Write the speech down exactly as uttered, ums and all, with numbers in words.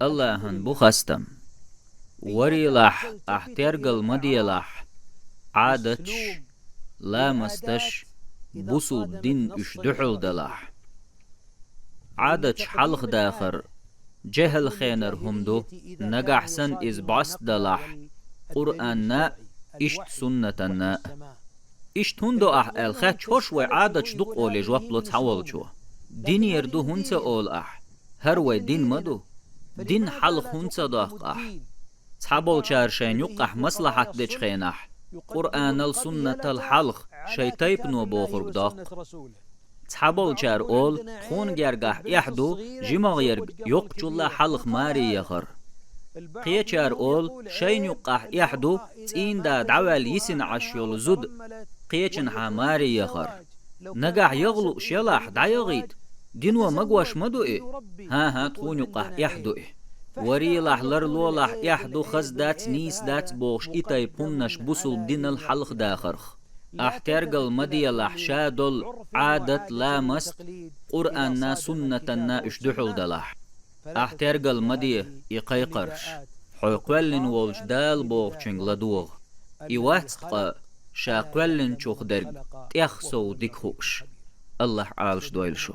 Аллахӏан бу хастам. Варелахь, ахь тергал ма делахь, Ӏадаташ, ламасташ, бусулба дин уьш дуьхьал далахь. Ӏадаташ хьалха дахар жехьал хенара хӀума ду, нагахь санна иза бӀост далахь, Къуръанна, иштта суннатанна. Иштта хӀунда до ахь аьлла хаьттача, хӀорш вай Ӏадаташ ду-кх олий жоп лу цхьаволчо. Динера ду хӀунда ца олу ахь? ХӀара вай дин ма ду. Дин хьалха хӀунда ца доккху ахь? Цхьаболчара шайна юккъахь маслахьат дечу хенахь, Къуръанал, суннатал хьалха шайн тайпано бохург доккху. Цхьаболчара олу, тхуна гергахь эхь ду жимагӀ ерг йоккхачулла хьалха маре яхар. Кхечара олу, шайна юккъахь эхь ду цӀийнан да дӀаваьлла йисина Ӏаш йолу зуда кхечанхьа маре яхар. Нагахь яха лууш ялахь, дӀаяхийта, дино магош ма ду и? ХӀан-хӀа, тхуна юккъахь эхь ду и. Варелахь, ларлолахь, эхь ду, хаза дац, нийса дац бохуш и тайпа хӀуманаш бусулба динал хьалха дахарх. Ахь тергал ма делахь ша долу Ӏадат, ламаст, Къуръанна, суннатанна уьш дуьхьал далахь. Ахь тергал ма де и кхайкхарш. Хьо кхоьллина волчу Дала бохучуьнга ладогӀа. И вац ткъа ша кхоьллинчух дерг тӀех сов дика хууш. Аллахь Ӏалаш дойла шу.